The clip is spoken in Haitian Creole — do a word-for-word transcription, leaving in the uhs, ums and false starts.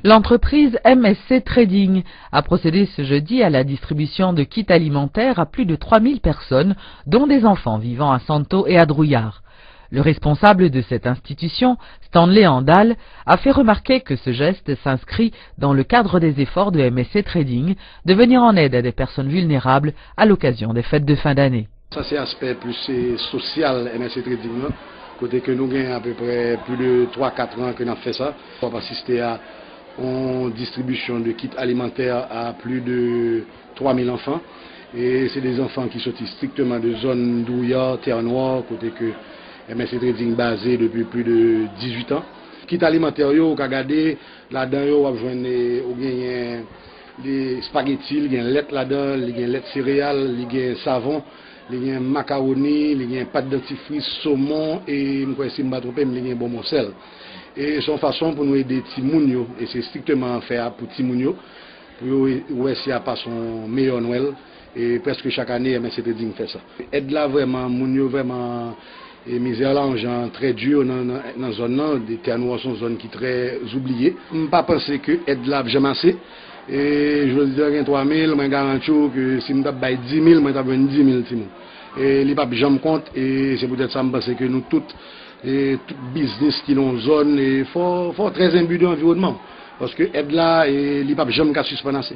L'entreprise M S C Trading a procédé ce jeudi à la distribution de kits alimentaires à plus de trois mille personnes, dont des enfants vivant à Santo et à Drouillard. Le responsable de cette institution, Stanley Andal, a fait remarquer que ce geste s'inscrit dans le cadre des efforts de M S C Trading de venir en aide à des personnes vulnérables à l'occasion des fêtes de fin d'année. Sa se aspè plis, eh, sosyal M S C Trading nan, kote ke nou gen apeprè plis de twa kat an ke n ap fè sa. W ap asiste a yon distribisyon de kit alimantè a plis de twa mil anfan. E se de zanfan ki soti strikteman de zòn Drouillard, Terre Noire, kote ke M S C Trading baze depi plis de dizuit an. Kit alimantè yo, ou ka gade, ladan yo, w ap jwenn, eh, ou genyen de espageti, li gen lèt ladan, li gen lèt sereyal, li gen savon, li gen makawoni, li gen pat dantifris, somon, e m kwè si m pa twonpe m, li gen bonbon sèl. E se yon fason pou nou ede timoun yo, e se strikteman fè a pou timoun yo, pou yo wè si y a pase yon meyè Nwèl, e prèske chak ane, M S C Trading fè sa. Èd la vrèman, moun yo vrèman, e mizè la yon jan trè di nan, nan, nan zòn nan, de Terre Noire se yon zòn ki trè oubliye. M pa panse ke èd la ap janm ase. E jodi a gen twa mil, mwen garanti w ke si m t ap bay di mil, mwen t ap jwenn di mil timoun. E li p ap janm kont, e se poutèt sa m panse ke nou tout, e tout biznis ki nan yon zòn, e fò, fò w trè enbi de anviwònman w. Paske èd la, e li p ap janm ka sispann ase.